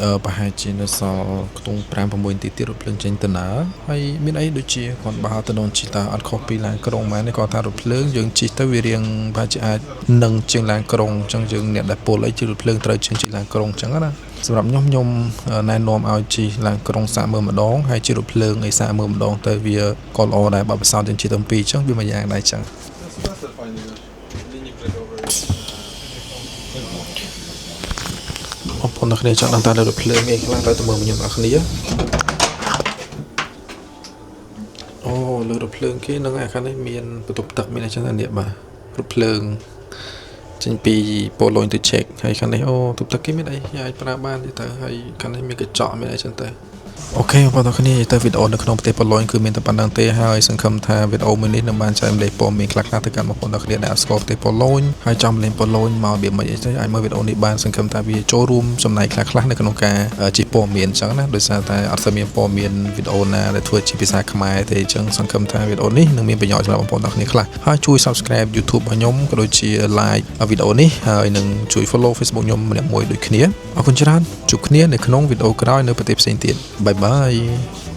អឺប្រហែលជានៅសល់ខ្ទង់5 6នាទីទៀតរថភ្លើងចេញទៅណាហើយមានអីដូចជាគាត់បើទៅននជីតាអត់ខុសពីឡានក្រុងមែនទេគាត់ថារថភ្លើងយើងជិះទៅវារៀងប្រហែលជាអាចនឹងជាងឡានក្រុងអញ្ចឹងយើងអ្នកដែលពលអីជិះរថភ្លើងត្រូវជាងជិះឡានក្រុងអញ្ចឹងណាសម្រាប់ខ្ញុំខ្ញុំណែនាំឲ្យជិះឡានក្រុងសាកមើលម្ដងហើយជិះរថភ្លើងអីសាកមើលម្ដងទៅវាក៏ល្អដែរបើពិសោធន៍យើងជិះទៅពីរអញ្ចឹងវាមួយយ៉ាងដែរអញ្ចឹង Linii bregowej. បងប្អូនទាំងគ្នាចង់ដឹងតើលើរថភ្លើងអីខ្លះទៅទៅមើលខ្ញុំទាំងគ្នាអូលើរថភ្លើងគេនឹងអាខាងនេះមានបន្ទប់ទឹកមានអីចឹងណានេះបាទរថភ្លើងចេញពីប៉ូឡូញទៅឆែកហើយខាងនេះអូបន្ទប់ទឹកគេមានអីអាចប្រើបានទេទៅហើយខាងនេះមានកញ្ចក់មានអីចឹងទៅ OK បងប្អូនទាំងគ្នាទៅវីដេអូនៅក្នុងប្រទេសប៉ូឡូញគឺមានតែប៉ុណ្្នឹងទេហើយសង្ឃឹមថាវីដេអូមួយនេះនឹងបានចែករំលែកព័ត៌មានខ្លះៗទៅកាន់បងប្អូនទាំងគ្នាដែលអត់ស្គាល់ប្រទេសប៉ូឡូញហើយចង់លេងប៉ូឡូញមករបៀបម៉េចអីទៅអាចមើលវីដេអូនេះបានសង្ឃឹមថាវាចូលរួមចំណែកខ្លះៗនៅក្នុងការជិះព័ត៌មានអញ្ចឹងណាដោយសារតែអត់សូវមានព័ត៌មានវីដេអូណាដែលធ្វើជាភាសាខ្មែរទេអញ្ចឹងសង្ឃឹមថាវីដេអូនេះនឹងមានប្រយោជន៍សម្រាប់បងប្អូនទាំងគ្នាខ្លះហើយជួយ Subscribe YouTube របស់ខ្ញុំក៏ដូចជា Like វីដេអូនេះហើយនឹងជួយ Follow Facebook ខ្ញុំម្នាក់មួយដូចគ្នាអរគុណច្រើនជួបគ្នានៅក្នុងវីដេអូក្រោយនៅប្រទេសផ្សេងទៀត bye bye.